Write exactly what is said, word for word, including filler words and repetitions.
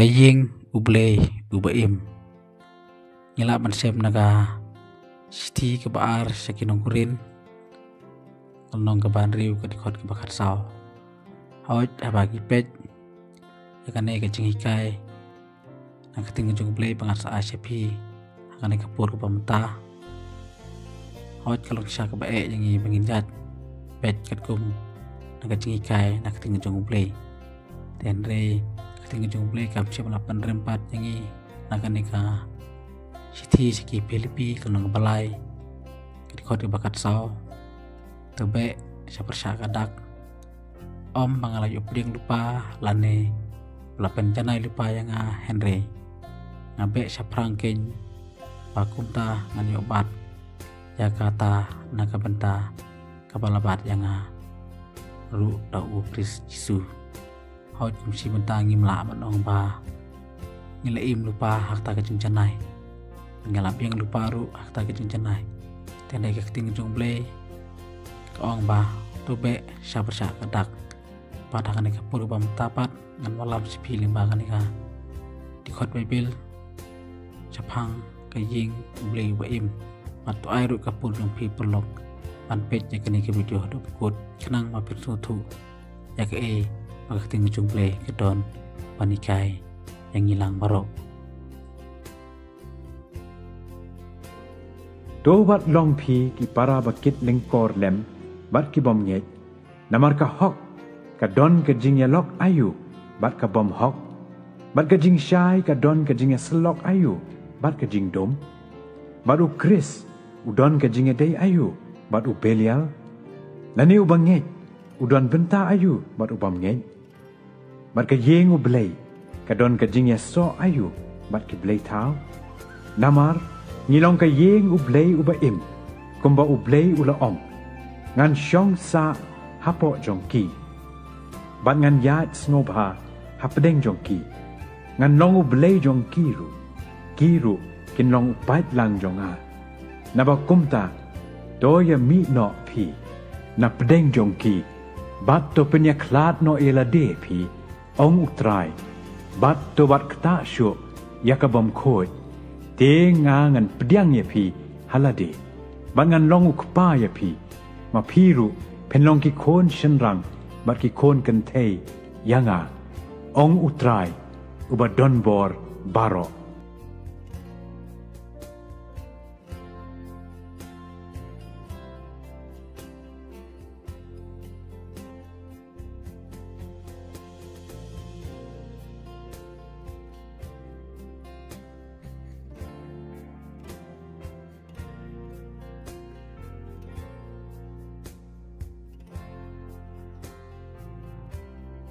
Ïing U Blei uba im. Ngi lah ban shem na ka shithi kaba ar sha ki nong Korinth, ka lynnong kaba hynriew, ka dkhot kaba khatsaw. Hooid, haba ngi peit ïa kane ka jinghikai na ka ktien ka jong U Blei ba ngan sa ai sha phi ha kane ka por kaba mynta, hooid, ka long shisha kaba eh ïa ngi ba ngin ïaid beit katkum na ka jinghikai na ka ktien ka jong U Blei. Te hynrei ka ktien ka jong U Blei kam shym la pynrem pat ïa ngi na kane ka shithi sha ki Philippi, ka lynnong kaba lai, ka dkhot kaba khatsaw. To beh sha pyrshah ka dak. Ym ba nga la ïoh pdiang lypa lane la pynjanai lypa ïa nga, hynrei nga beh shaphrang keiñ ba kumta ngan ïoh bat ïa kata na ka bynta kaba la bat ïa nga ruh da U Khrist Jisu. Hooid, kum shi bynta ngim lah ban ong ba ngi la im lypa ha kata ka jingjanai, ngi la pdiang lypa ruh ha kata ka jingjanai. Te hynrei ka ktien ka jong U Blei ka ong ba to beh sha pyrshah ka dak. Bad ha kane ka por ba mynta pat ngan wallam sha phi lyngba kane ka dkhot Baibl shaphang ka ïing U Blei uba im. Bad to ai ruh ka por jong phi paralok ban peit ïa kane ka video haduh ba kut khnang ba phin sngewthuh ïa kaei ba ka ktien ka jong U Blei ka don ban hikai ïa ngi lang baroh. To wat long phi ki para ba kit lyngkor lem bad ki bym ngeit, namar ka hok ka don ka jingïalok aïu bad ka bym hok, bad ka jingshai ka don ka jingïasyllok aïu bad ka jingdum? Bad U Khrist u don ka jingïadei aïu bad u Belial? Lane uba ngeit u don bynta aïu bad u bym ngeit? Bad ka ïing U Blei ka don ka jingïasoh aïu bad ki blei thaw? Namar ngi long ka ïing U Blei uba im, kumba U Blei u la ong, ngan shong sah hapoh jong ki bad ngan ïaid sngewbha hapdeng jong ki. Ngan long U Blei jong ki ruh, ki ruh kin long u paidlang jong nga. Naba kumta to ïamih noh phi na pdeng jong ki bad to pynïakhlad noh ïa lade phi, ong U Trai, bad to wat ktah shuh ïa ka bym khuid. Te nga ngan pdiang ïa phi ha lade bad ngan long U Kpa ïa phi, ma phi ruh phin long ki khun shynrang bad ki khun kynthei ïa nga, ong U Trai uba don bor baroh.